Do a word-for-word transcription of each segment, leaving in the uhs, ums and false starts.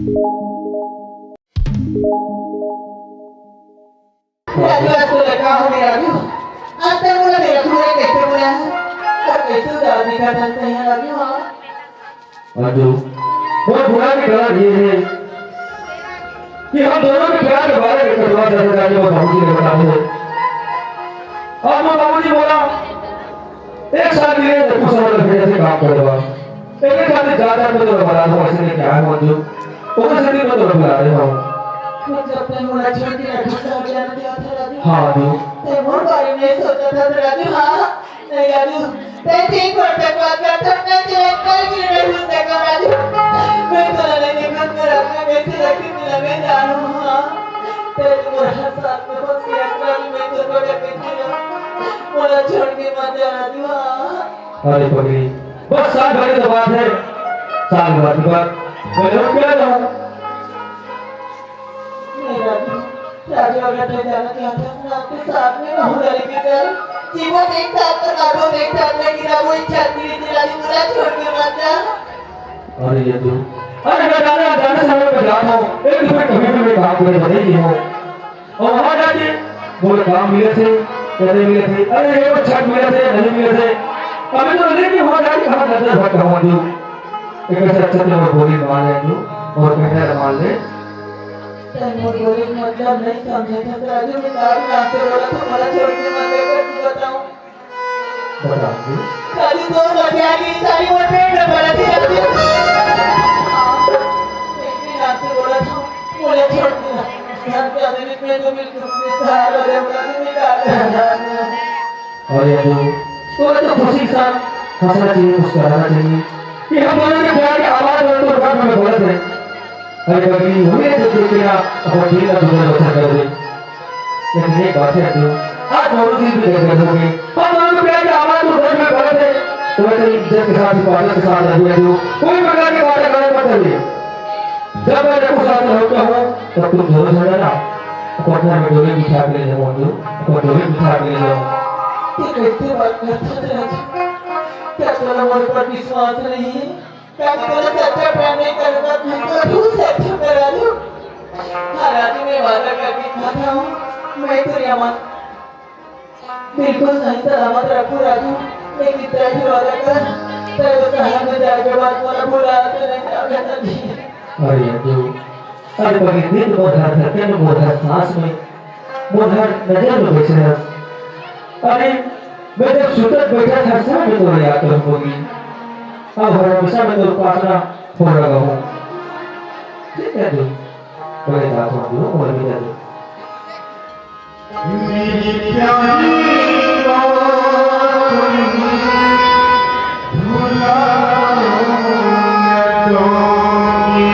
राजू, आज तो लड़का हो गया राजू। आज तक बोला मेरा पूरा कैसे बोला है और कैसे उदास दिखा सकते हैं राजू। हाँ। राजू, वो बुरा भी गलत ये है कि हम दोनों के प्यार के बारे में कटवा दे राजू, वो बाबूजी ने बता दे। और वो बाबूजी बोला, एक साल के लिए कुछ और लड़के जैसे काम करेगा। तेरे खातिर ज्यादा में तो बता दो, ऐसे में क्या है मंजू? ओकर से दिन में तो बुला रहे हो। मतलब तैं मोला छोड़ के राजू शहर जाना चाहत हस राजू? हाँ, राजू। तैं मोर बारे में सोचत हस राजू, हाँ? नहीं राजू, तैं ठीक कर सकत हस, मैं तेरे कल भी नहीं भूल सकत राजू। मैं तोला नहीं देखत, मैं रात में कैसे रखी थी लगे जानू, हाँ? तैं तो मोर हर साथ में बस के राजू, मैं तो छोड़ के कैसे रहूँ? मोला छोड़ के मत जा राजू, हाँ? अरे पगली, बस साल भर की तो बात है, साल भर की बात, मैं लौट के आ जाऊँ। नहीं राजू, राजू अगर तैं जाना चाहत हस ना, आपके साथ में रहूँ, लड़के कर। जीवन एक साथ तो काटो, एक साथ में गिरा, वो इच्छा तेरी थी, राजू, मुझे छोड़ के मत जा। अरे ये तो, अरे मैं जाने, जाने से मैं जाता हूँ, एक दिन कभी भी मैं काम करे बदल नहीं हूँ। और वहाँ जाके मोला काम मिले थे या नहीं मिले थे, अरे ये वो छठ मिले थे या नहीं मिले थे, अभी तो लेकिन वहाँ जाके कहाँ जाते भटका हुआ जो एक ऐसे अच्छे से वो गोली मार ले जो और कहने मार ले। तैं मोर गोली मतलब नहीं समझे थे, राजू, मैं काफी नाम से बोला था, मोला छोड़ के मत लेकर तू बताऊं। बताऊंगी। राजू, तो बचा के सारी मोर पेट में पड़ा थी, राजू। मैं भी नाम से बोला था, मोला छोड़ दिया। घर के आदमी में तो बिल्कुल बेसहारा हो गया, राजू, मैं क्या करूं? और ये जो, तो, तो खुशी के साथ हंसना चाहिए, मुस्कुराना चाहिए कि हम दोनों के प्यार की आवाज में तो घर में बोलत है। अरे कभी हुए तो देख के ना, अपन दिल का दूसरा बच्चा कर दे। लेकिन एक बात है जो, आज दोनों दिल भी गदगद हो गए। हम दोनों के प्यार की आवाज तो घर में बोलत है, तो मैं तेरी इज्जत के साथ, हिफाजत के साथ रहूंगा जो, कोई प्रकार की बातें गलत मत करिए। जब मैं रघु साथ लौटता हूँ, तब तुम जरूर समझना। अपन घर में डोली बिठा के ले जाओ, जो अपन डोली बिठा के ले जाओ। तू कैसे बात करता है राजू? क्या तोला मोर पर विश्वास नहीं है? क्या तू मोला सच्चा प्यार नहीं करता? मैं तोला भूल सकता हूँ राजू। हाँ राजू, मैं वादा करके खाता हूँ, मैं तेरी अम्मा बिल्कुल सही सलामत रखूं राजू, लेकिन तैं भी वादा कर, तैं वो शहर में जाए के बाद मोला भुला के नहीं जाबे राजू। अरे राजू, अरे पगली, तैं तो मोर हर धड़कन में, मोर हर सांस में, मोर हर नजर में बसे हस। अरे मैं जब सुतत बैठत हर समय में तोला याद करूं पगली। अब हर हमेशा मैं तोर पास ना हो रहा हूँ। ठीक है राजू, बड़े बात हो गई, मोर भी राजू। मेरी प्यारी बाबुल, भुला न दूंगी।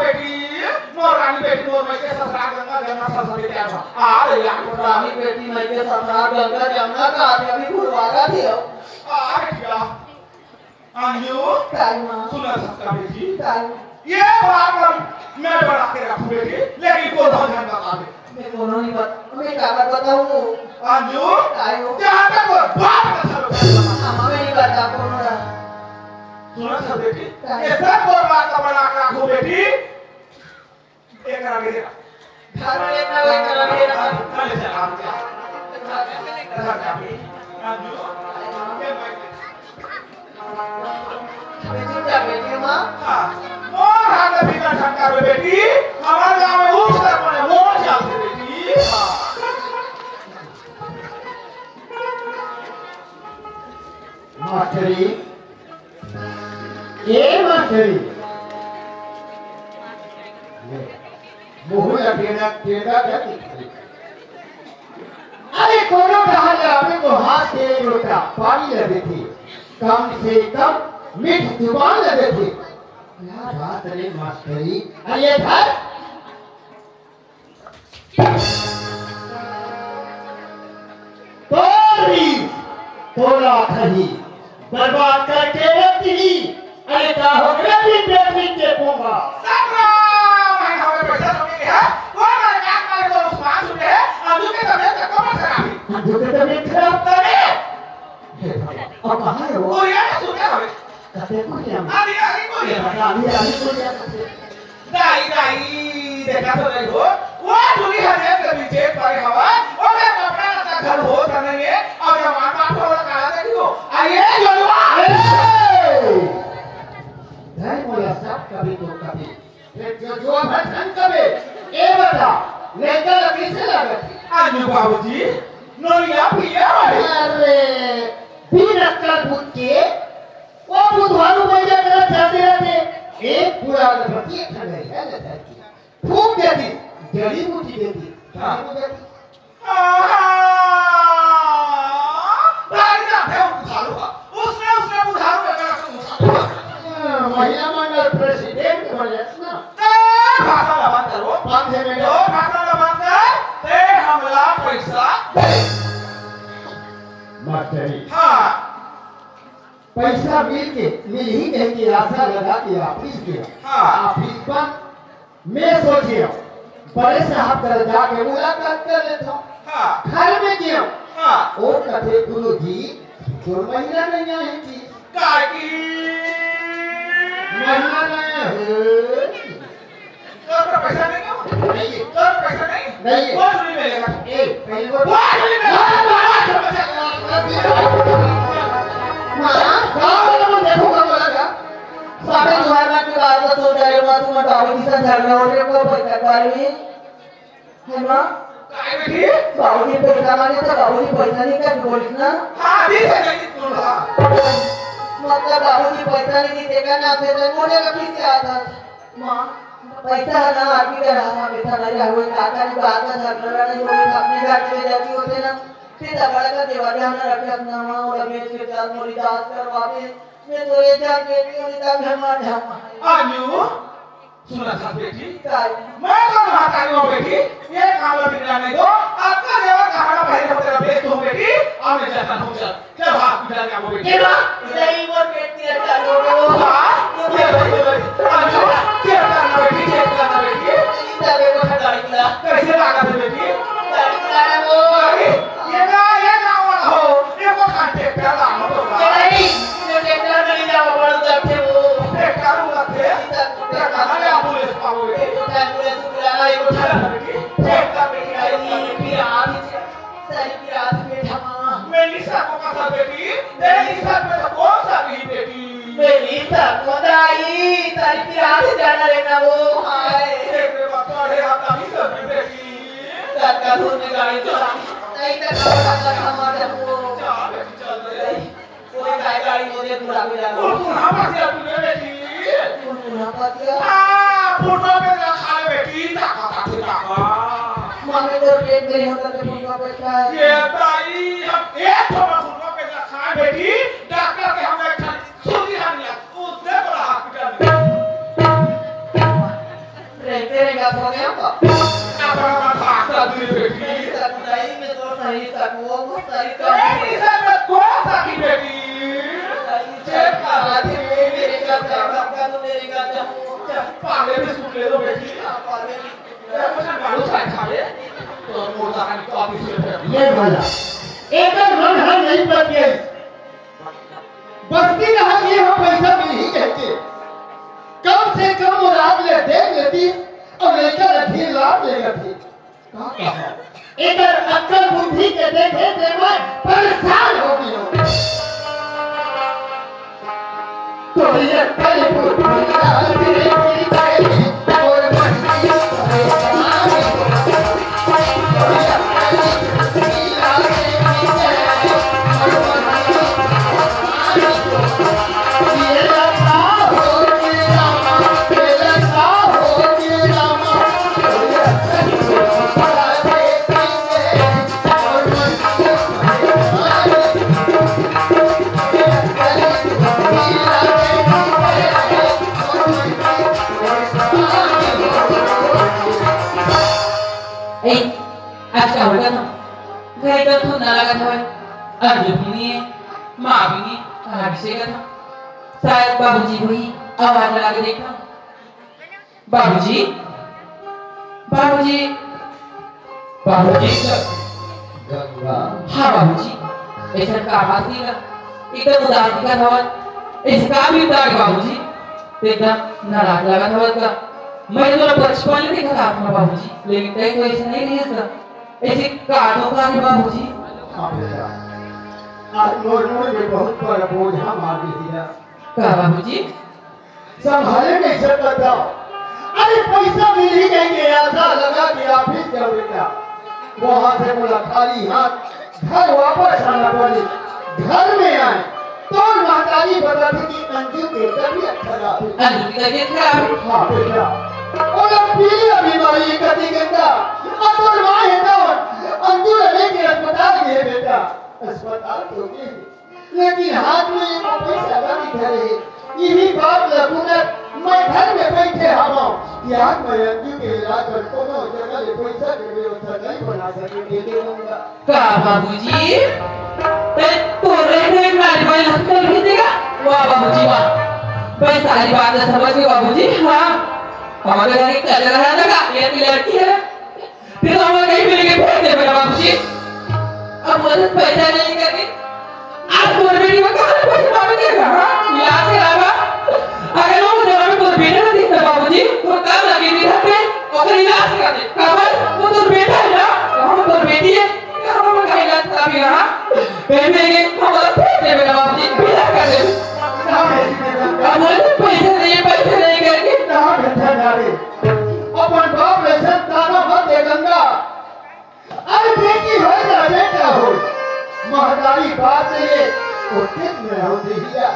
बेटी, मोर रानी बेटी, मोर मइके ससुरार गंगा जमुना सरस्वती के आवा। आ रे यार, रानी बेटी मइके ससुरार गंगा जमुना का आदमी अभी भुलवा रहा थी। आ बेटी, आ। अंजू, काय माँ? सुनत हस का बेटी? काय? ये बात ला मैं बना के रखूं बेटी, लेकिन कोनो झन बताबे। मैं कोनो नहीं बता, मैं काबर बताऊं? अंजू, काय हो? जहाँ तक वो बात का था, हाँ, मैं नहीं बता कोनो ला। सुनत हस बेटी? काय? ये सब वो बात ला बना के रखूं बेटी। एकरा भी देखा। घर में एकरा वही करा भी रखा। चल, चल, आ जा। घर जा भी। आ जो। ये भाई। बेटी, क्या बेटी माँ? हाँ। मोर हाथ में भीतर झटका रे बेटी। हमारे गांव में ऊंच कर पड़े, मोर चाल से बेटी। हाँ। मास्टरी, ए मास्टरी, मुहूं ला टेढ़ा, टेढ़ा क्या दिखाई? अरे कोनो डहर ले आबे तो हाथ से एक लोटा पानी ला देथे, कम से कम मीठ जुबान ला देथे। क्या बात रे मास्टरी, अरे ये धर। तोरी, तोला खही, बर्बाद करके रखती। अरे का हो गया दिन पे दिन के पोंगा? सतराम, भाई, हमें पैसा तो मिले है। वो हमारे काम वाले को उस पाँच रुपए है, अंजू की तबीयत तो कम खराब है। अंजू की तबीयत खराब? तबीयत। हे भगवान, अब कहाँ है वो? कोरिया में सुते हुए। कते कोरिया में? अभी, अभी कोरिया में। अभी, अभी कोरिया में। दाई, दाई, देखा तो नहीं हो, वो टूरी हरियर के पीछे पड़े हवा, ओकर कपड़ा लत्ता घर हो सने में, अब जवान बाप का वाला काला देखी हो, आ ये जोलवा। ए! दाई मोला सब कभी तो कभी, फिर जो जो भजन कबे, ए बता, लड़का लगी से लगत है। आजू बाबूजी, नोरिया पिया वाले। अरे, बिन अक्कल बुद्धि के, वो बुधवारू भैया करा जाते रहते, एक पूरा अगरबत्ती एक ठन है, है ना, धरती। फूंक देती, जड़ी बूटी देती, हाँ। खत्म हो जाती। आहा! भारी जाते हो बुधारू हा। उसने, उसने बुधारू का करा तुम बुधारू हा। हाँ, महिला मंडल president बने ना। ते भाषा ला बंद करो। बंद है मैडम। तो भाषा ला बंद कर, ते हमला पैसा दे। मास्टरी। हाँ। पैसा मिल के, मिलही कहि के आशा लगा के office गेंव। हाँ। Office पर मैं सोचेंव, बड़े साहब करा जाके मुलाकात कर लेथंव। हाँ। घर में गेंव। हाँ। ओ कथे, "गुरुजी, तोर महिला नहीं आए जी।" काकी। महिला नहीं आए हे। तोर पैसा नहीं है? नहीं है। तोर पैसा नहीं? नहीं है। वो नहीं मिलेगा। ए, पहले वो वो नहीं मिलेगा। माँ, गाँव वाला मन देखो कम लगा। साढ़े दो हजार के बाद तो सोच रहे हो, तुम बाबू जी से झगड़ा हो रहे हो, पैसा के बारे में। है ना? काय बेटी? बाबूजी पैसा मांगे तो बाबूजी पैसा नहीं कर बोलिस ना? हाँ, अभी से नहीं बोला। मतलब बाबूजी पैसा नहीं देते का नाम से तो मुझे कभी से आता। माँ, पैसा है ना, आदमी का रहा, पैसा नहीं रहा, वो काका जी बात का झगड़ा नहीं हो रहा, अपने घर चले जाती होते ना, फिर तब बड़ा का देवालिया ना रखे अपना माँ और अभी के चार मोरी दास करवावे, मैं तो ये जान के भी उन्हें तब हम आ जाऊँ। आलू? सुनत हस बेटी? काय? मैं तो महतारी हूँ बेटी, ये काम ला बिगड़ा नहीं दो। अतका जेवर गहना पहने होते रहे बेच दूँ बेटी, अब मैं जतन हो चल। चल hospital में आबो बेटी। ये बात नहीं, वो पेट की अच्छा हो गया। हाँ? ये भाई, ये भाई। आलू, चिंता ना बेटी, चिंता ना बेटी। इधर देखो, गाड़ी बुला। कैसे लागत है बेटी? गाड़ी बुला रहा वो। अरे, ये ना, ये ना वाला हो, ये वो खान tractor लाना होगा। ये नहीं, ये tractor में नहीं जाओ, बड़ा उधर थे वो। Tractor उधर थे? इधर। कहाँ ले ambulance पाओगे? एगो ambulance बुलाना, एगो चल बेटी, चल बेटी, आई, फिर आ भी जा। सही फिर आ भी बैठा माँ। मैं निशा को कथा बेटी, तेरे निशा पे तो कौन सा भी बेटी? मैं निशा को दाई, सही फिर आ भी जाना रहना वो, हाय। देख रे बाप, अरे आप नहीं सब बेटी। काका धूम में गाड़ी चला, नहीं तो काका का हमारा वो। जा बेटी, चल रे। कोई काय गाड़ी मुझे बुला के लाओ। कुनकुना पतिया तूने बेटी। कुनकुना पतिया? हाँ, फोटो पे रखा है बेटी, ताका, ताका, ताका। मम्मी तो पेट में होता तो फोटो पे क्या है? ये ताई, हम एक ठो फोटो पे रखा है बेटी, डॉक्टर के हम एक ठन सूजी हम लिया, उसने बोला hospital में। रहते रहेगा, सो गया तो। अपना माथा आता दूर बेटी। सही सही में तो सही सब वो, वो सही तो नहीं, नहीं। सर, मैं कौन सा की बेटी? सही चेक कर। आधी पागल भी सुन ले लो बेटी, पागल भी। मारो साथ खा ले, तो मोटा खाने को ऑफिस में ले भला। एकर मन ह नहीं पट गई। बस्ती रहत ये हो पैसा मिलही कहिके, कम से कम वो रात ले देख लेती अउ लइका ल ढील लात ले जाती। का कहा? एकर अक्कल बुद्धि के देखे से मैं परेशान हो गई हूँ। तो ये अक्कल बुद्धि लात ले जाती और बस्ती परेशान। ए, आज का होगा ना? घर का धुन ना लगा था। अब ये भी नहीं है, माँ भी नहीं, कहाँ भी से था? शायद बाबूजी हुई, आवाज लगा के देखा। बाबूजी, बाबूजी, बाबूजी। गंगा। हाँ बाबूजी, ऐसा का बात नहीं का? एकदम उदास दिखत हवत। ऐसा का भी उदास बाबूजी? एकदम नाराज लागत हवत का? मैं तोला बचपन ले देखत आवत हूँ बाबूजी, लेकिन तय तो ऐसे नहीं रहिस का। ऐसे का तो का रे बाबूजी? हाँ बेटा, आज मोर मुड़ में बहुत बड़ा बोझा मार दे दिया। का बाबूजी? संभाले नहीं सकत हव। अरे पैसा मिलही कहिके आशा लगा के ऑफिस जाओ बेटा, वहां से मोला खाली हाथ घर वापस आना पड़े। घर में आए, तोर महतारी बताथे कि अंजू के तबीयत खराब है। अंजू की तबीयत खराब है? हाँ बेटा, ओला पीलिया बीमारी है कति गंगा। अब तोर माँ है कौन? अंजू ला लेके अस्पताल गए बेटा, अस्पताल तो गए। लेकिन हाथ में एको पैसा नहीं धरे हे। इही बात ल सुनत मैं घर में बैठे हवं कि आज मैं अंजू के इलाज बर कोनो जगह ले पैसा के व्यवस्था नहीं बना सके, बेटे गंगा। का बाबूजी? ते तोरे से नारी भाई हॉस्पिटल भेजेगा? वाह बाबूजी वाह। मैं सारी बात समझ गई बाबूजी। हाँ, हमारे घर एक कल रहा था का, एक लड़की है। फिर तो हमारे कहीं मिल के भेज दे मेरा बाबूजी। अब मुझे पैसा नहीं करके आज तोर बेटी को कहाँ पैसे मांगे देगा? हाँ? इलाज करावा। अगर वो जगह में तोर बेटा ना दिखता बाबूजी, तो काम लगे नहीं रहते, ओकर इलाज करा दे। काबर? वो तोर बेटा है ना, हम तोर बेटी है। हम का इलाज करा भी, हाँ? कहीं मिल के हमारा भेज दे मेरा बाबूजी, विदा कर दे। अब मुझे पैसे नहीं, पैसे नहीं करके। ना बेटा, ना रे। अपन बाप ले संतान मत दे गंगा। अरे बेटी होय या बेटा होय, महतारी बात ले, ओतेक मया होथे भैया।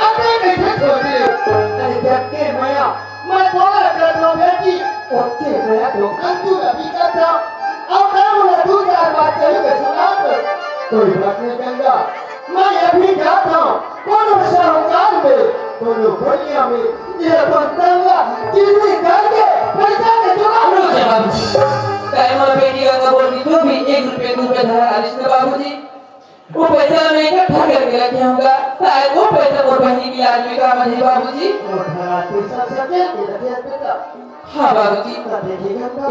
अबे कइसे सोचे? अरे जतके मया मैं तोला करथंव बेटी, ओतके मया तो अंजू ला भी करथंव। अउ मैं ओला दू चार बात कही के सुना दो। कोई बात नहीं गंगा, मैं अभी जात हंव कोनो साहूकार मेर, कोनो बनिया मेर, ये अपन तंगला किडनी करके पैसा के जुगाड़ हो जाए बाबूजी। तैं मोर बेटी ला बोल दी, जो भी एक रुपया, दू रुपया धरा आलिस न बाबूजी, वो पैसा मैं इकट्ठा करके रखे हंव गा, शायद वो पैसा मोर बहिनी के इलाज में काम आ जाए बाबूजी। मोर धरा पैसा सकेल के रखे हस बेटा। हाँ बाबूजी,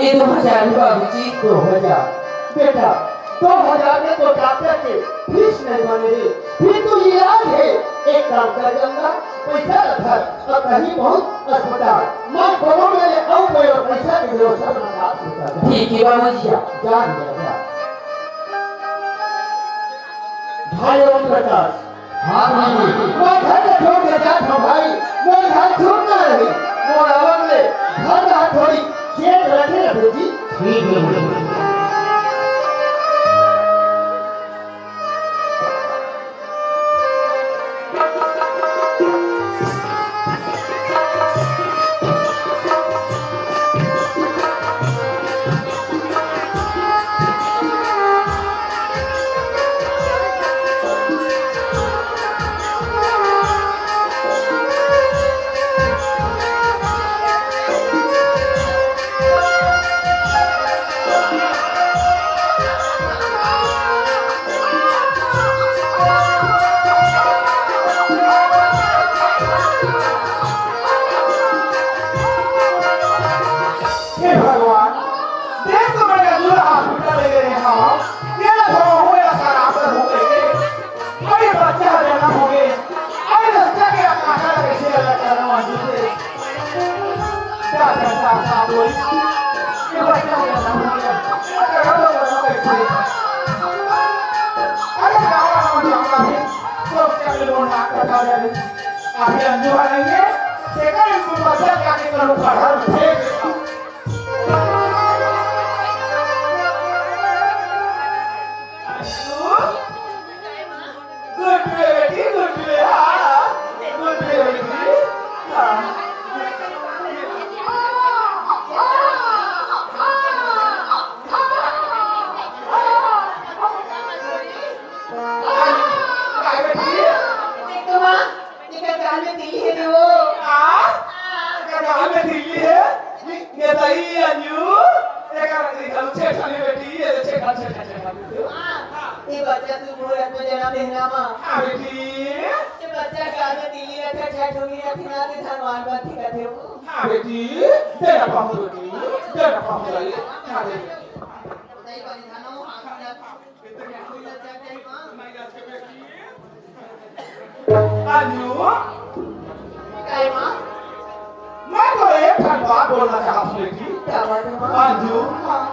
ये दो हजार है बाबूजी। दो हजार? बेटा, दो हजार में तो डॉक्टर के फीस नहीं बने रे, फिर तो इलाज है। एक काम कर गंगा, पैसा रख और कहीं बहुत अस्पताल, मैं कोनो मेर ले अउ कोई पैसा के व्यवस्था बना सकता है। ठीक है बाबूजी। जा, जा बेटा, जा। भाई ओम प्रकाश, हाँ भाई। मोर घर ल छोड़ के जात हंव भाई, मोर घर छूट ना रही, मोर आवत ले घर ला थोड़ी चेत रखे रहे जी। ठीक है। अरे, गाँव में जाता है, सब चल लो, ना करता है। अभी अंजू आ रही है, देखा है, तुम बच्चा क्या के करो, पढ़ा, फेंक देता। अंजू? गुड्डू है बेटी, गुड्डू है, हाँ। गुड्डू है बेटी, हाँ। काय बेटी? देखो माँ, एकर गाल में तिल्ली हे वो। आ? एकर गाल में तिल्ली हे? ये, ये दई अंजू, एकर, एकर छेठा नहीं बेटी, ये छेठा, छेठा, छेठा। हाँ, ये बच्चा तू मुहूर्त में जना बेहना माँ। हाँ बेटी। ये बच्चा गाल में तिल्ली रखे, छेठ होगी रखे ना, ते धनवान बनती कथे वो। हाँ बेटी, तेरा पाहु बेटी, तेरा पाहु लाई। हाँ बेटी। बताइए, बड़ी धनो, हाँ, हाँ, हाँ। अंजू, काय माँ? मैं तो एक ठन बात बोलना चाहत हूँ बेटी। क्या बात है माँ? अंजू, हाँ।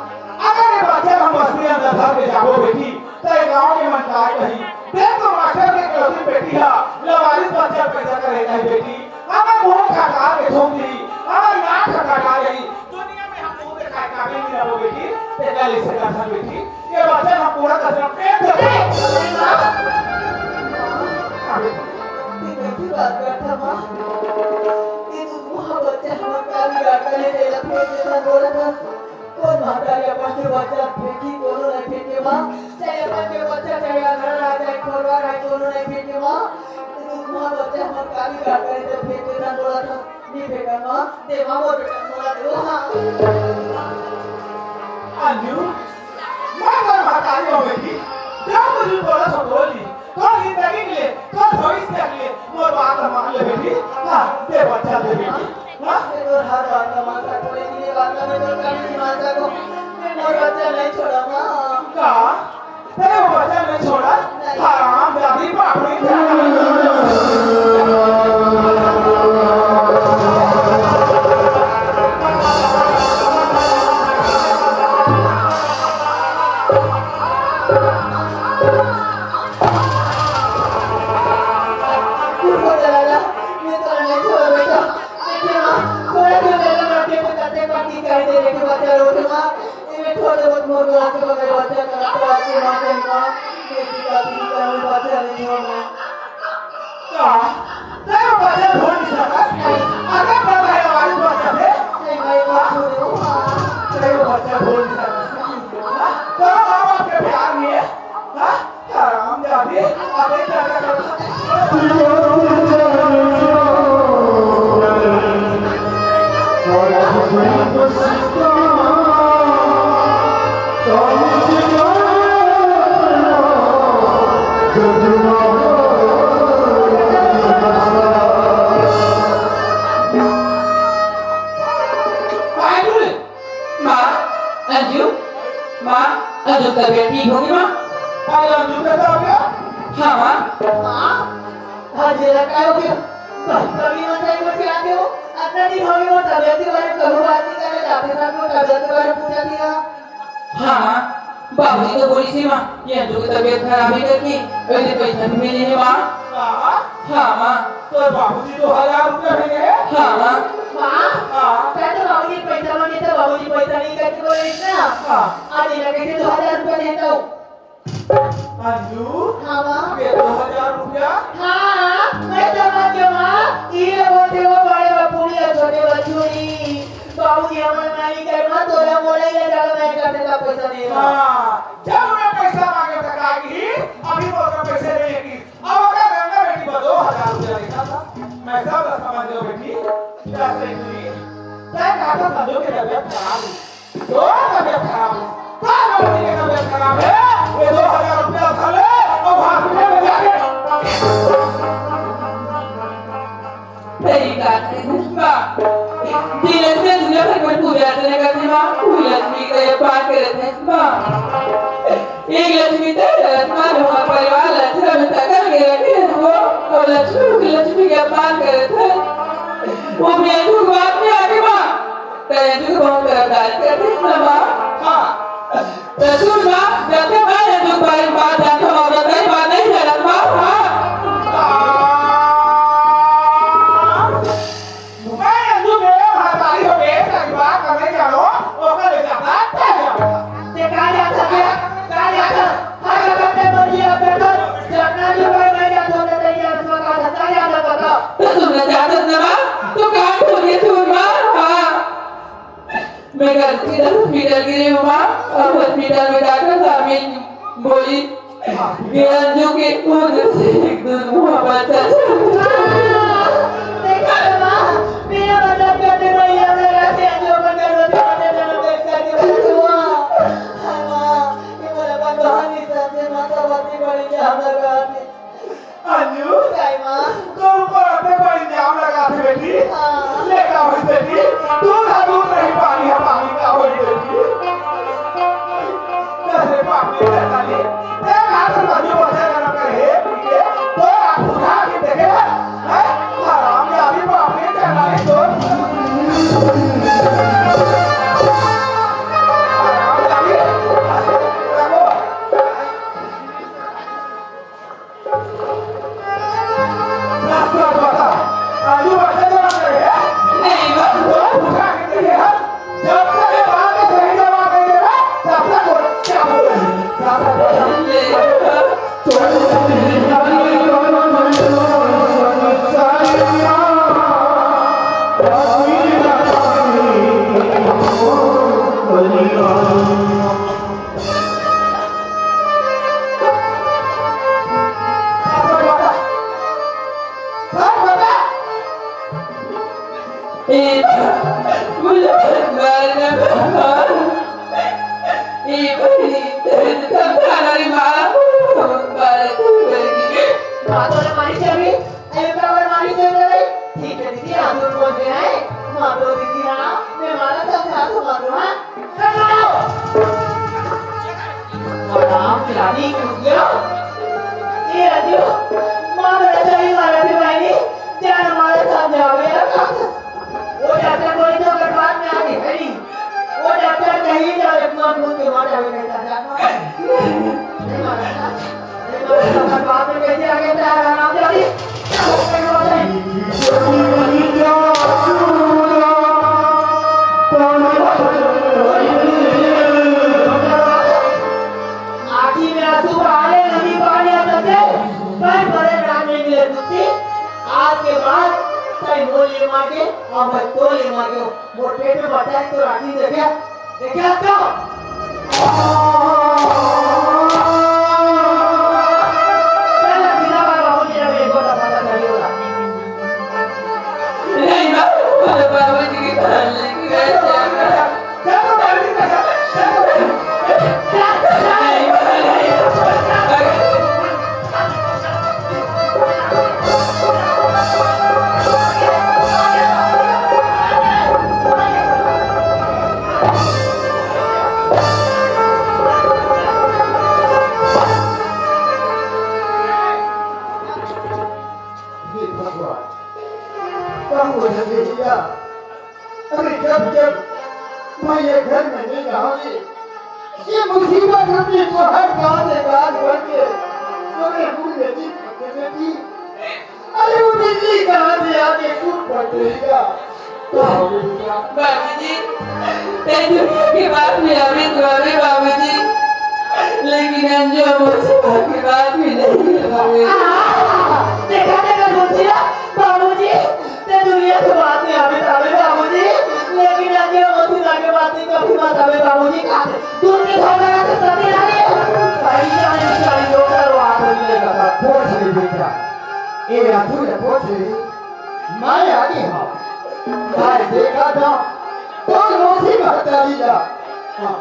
अगर ये बच्चा हम बस्ती अंदर धर के जाबो बेटी, तो ये गाँव के मन काय कही? देख तो मास्टर के कोसी बेटी हा, लवारिस बच्चा पैदा करे नहीं बेटी। हमर मुंह खटा के थूक दी, हमर नाक खटा रही। दुनिया में हम मुंह दिखाए काबिल नहीं रहो बेटी, ते कल इसे कथन बेटी। ये वचन हम पूरा का पूरा प्रेम से ये कैसी बात करता माँ? ये तो मुंह बच्चा हमर काबिल रखने दे लगे, ये तो बोला था। कोन महतारी अपन के बच्चा फेंकी, कोनो नहीं फेंके माँ। चाहे अपन के बच्चा, चाहे अनहरा रहा, चाहे खोरवा रहा, कोनो नहीं फेंके माँ। तू माँ बच्चा हमर काली का करे तो फेंके ना बोला था, नहीं फेंका माँ। दे माँ, मोर बेटा बोला दे, हाँ। अंजू, मैं तो महतारी हो बेटी, जो कुछ भी बोला सो बोल दी। तोर जिंदगी के लिए, तोर भविष्य के लिए मोर बात ला मान ले बेटी। हाँ, दे बच्चा दे बेटी। हाँ? मैं तोर हर बात ला मान सकथों, लेकिन ये बात ला मैं तोर कभी नहीं मान सकूँ। मैं मोर बच्चा नहीं छोड़ा, माँ। का? तेरे वो बच्चा नहीं छोड़ा? नहीं। हराम जादी पापड़ी। तू को जलाना, मैं तो नहीं छोड़ बेटा। देखिए माँ, थोड़ा सा मेरे माँ के तो कते माँ की कह दे, लेकिन बच्चा रो दे माँ। ये मैं थोड़े बहुत मोर गला के बगैर बच्चा करता है, आपकी माँ कहीं माँ, मैं की का भी करूँ, बच्चा नहीं छोड़ना। का? तेरे बच्चा ढूंढ नहीं सकता? अगर बड़ा है हमारी बच्चा से? नहीं, मैं बात हो रही हूँ। तेरे बच्चा ढूंढ नहीं सकता? हाँ? तेरा माँ बाप के प्यार नहीं है? हाँ? हरामजादी, अबे क्या क्या करता? माँ, अंजू, माँ, अंजू तबीयत ठीक होगी माँ? अरे अंजू का तबीयत? हाँ माँ। माँ, आज ये रखा हो गया। बस कभी मत आई मुझे आते हो। अतना दिन हो गया वो तबीयत के बारे में कभी बात नहीं करे, जाते साथ वो तबीयत के बारे में पूछा दिया। हाँ माँ, बाबूजी तो बोली थी माँ, ये अंजू की तबीयत खराब है करके, वैसे पैसा भी मिले है माँ। हाँ? हाँ माँ। तो बाबूजी दो हजार रुपया भेजे है? हाँ माँ। माँ, हाँ। तै तो बाबूजी पैसा मांगे तो बाबूजी पैसा नहीं करके बोले ना। हाँ। आज इन्हें कैसे दो हजार रुपया देता हूँ? अंजू, हाँ माँ। ये दो हजार रुपया? हाँ, मैं समझ गया माँ। ये बोलते वो बड़े बपुड़ी और छोटे बछुड़ी। बाबूजी हमारे नानी घर में तोरा मोरा ही ले जाकर मैं करते का पैसा दे रहा। हाँ, जब मैं पैसा मांगे तो कहा कि अभी वो तो पैसे नहीं है कि अब अगर गंगा बेटी पर दो हजार रुपया लिखा था, मैं सब समझ गया बेटी, क्या सही हुई? क्या कहा था, संजू की तबीयत खराब है। तो तबीयत खराब है। तो बेटी की तबीयत खराब है। ये दो हजार रुपया उठा ले और हॉस्पिटल में जाके तेरी का माँ, दिल से दुनिया भर में पूजा अर्चना करते माँ, पूजा लक्ष्मी का ये पार करते माँ। एक लक्ष्मी तेरे आत्मा में हमारा परिवार लक्ष्मी में तकल के रखे हैं वो, और लक्ष्मी की लक्ष्मी के अपमान करे थे। वो भी एक बात में आगे माँ। रंजू के बहुत तरफदारी करथे ना माँ। हाँ। त सुन माँ, जब तक मैं रंजू के बारे में बात जानत हूँ, और तक बात नहीं जानत माँ। हाँ। मैं रंजू के महतारी हो के सही बात करने जानो, ओकर ले जाता, तय जाता। ते का जाता, का जाता? हर वक्त ते बोलिए, अब देखो, जब ना जो कोई नहीं जाता, तो नहीं जाता, तो का जाता, बता। तो सुनना चाहता ना माँ, तो कहाँ ढूंढे सुन माँ? हाँ। मैं घर के हॉस्पिटल गिरे हूँ माँ, और हॉस्पिटल में डॉक्टर साहब ने बोली, "ये रंजू के उधर से एक दुर्मुहा बच्चा जन्म।" देखा ना माँ, मेरा मतलब करने वाली है, मेरा से जो अपन गर्भवती होते जन्म देख सके, बच्चा हुआ। हाँ माँ, ये बोला, अपन कहानी साथ में माता बाती पड़ी क्या हम लोग आते। अंजू, काय माँ? तू ऊपर अपने पर इल्जाम लगाथे बेटी। हाँ। ले का होइस बेटी? दूध हा दूध नहीं, पानी हा पानी, का होइस बेटी? कैसे पापी शैतानी? तेरे हाथ से बच्चों बच्चा जन्म करे हे, बेटी। तो आप बुझा के देखे, हैं? हरामजादी पापी शैतानी, तो हरामजादी। माँ तोला मारी जाबे। अरे, काबर मारी दे रे? ठीक है दीदी, आप लोग बोल रहे हैं। मारो दीदी, हाँ, मैं मारा था, था तो मारो, हाँ। आराम से रानी कूद गया। ये राजू, माँ मेरा चली मारा थी भाई ने, जाना मारा था, जाओ यार। वो डॉक्टर बोले तो अगर बाद में आगे है नहीं। वो डॉक्टर कहीं जाओ, एक नॉन भूत के मार जावे, नहीं था, जाना। नहीं मारा था। आँखी में आंसू बहा ले, नदी पानी आ सकते, पर बड़े रात में मिले कुत्ती। आज के बाद तय मोल ये मार के, और मैं तोल ये मार के, मोर पेट में बच्चा है तो राखी देखे। देखा तो? चल, बिना बात बाबूजी ने मेरे को दफा दफा नहीं बोला। नहीं, बाबू, बाबूजी की जान लेके गए थे। चल, चल, चल, चल, चल। हे भगवान, का हो रहे भैया? अरे जब जब मैं ये घर में नहीं रहा, ये मुसीबत अपने पहाड़ का से गाज बन के मेरे मुंह में जीत करके बैठी। अरे वो बिजली कहाँ से आके टूट पड़ेगा? बाबूजी, ते दुनिया के बात में अभी तो अरे बाबूजी, लेकिन अंजू मुझसे बात की बात भी नहीं है बाबूजी। देखा, देखा, मुझे बाबूजी, ते दुनिया के बात में अभी तो अरे बाबूजी, लेकिन अंजू मुझसे बात की बात नहीं, कभी मत अरे बाबूजी, कहा दूर के भावना से सभी आ रहे हैं। भाई जान, भाई लोग का वो हाथ में लेकर था, फोड़ से बेटा। ए राजू ने पूछ रही, मैं आगे हाँ, मैं देखा था, तो मोसी महतारी ला। हाँ।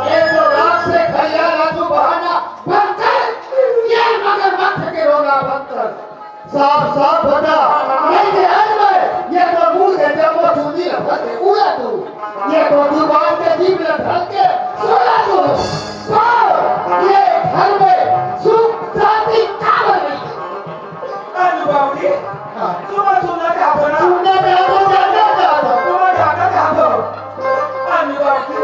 ये तो रात से खैया राजू बहाना बंद कर, ये मगरमच्छ के रोना बंद कर। साफ साफ बता, नहीं ते आज मैं ये तो मुंह के जम्बो चूंदी रखा थे, उड़ा ये तो जुबान के जीभ ल ढक के सुना तू। हाँ, ये घर में सुख शांति काबर नहीं? अनु बाबूजी, हाँ। तुम सुनना चाहते हो ना? सुनना चाहते हो, जानना चाहते हो? तुम जानना चाहते हो? अनु बाबूजी,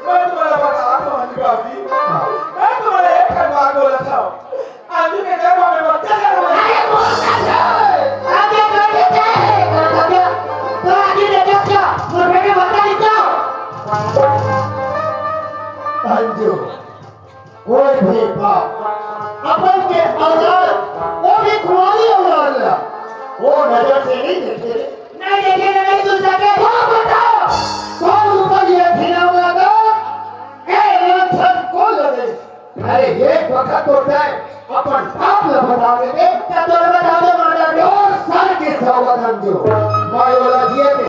मैं तुम्हारा बता रहा हूँ, अनु बाबूजी। हाँ। मैं तुम्हारा एक बार बोला था। आदमी के जन्म में बच्चा जन्म में अरे, कौन सा जन्म? आगे बढ़ के क्या है? कौन सा जन्म? तो आगे देखो क्या? और बेटे बता नहीं क्या? अंजू, कोई भी बाप अपन के औलाद, वो भी कुंवारी औलाद ला, वो नजर से नहीं देखे। नहीं देखे, नहीं सुन सके। तो बताओ, कौन ऊपर ये घिनौना था? ए, राक्षस को लगे। अरे, एक वक्त तो जाए, अपन बाप ल बता देते। तो तोर बता दो, मार डाल दो। और सर के सौगत हम जो, मैं ओला जिए के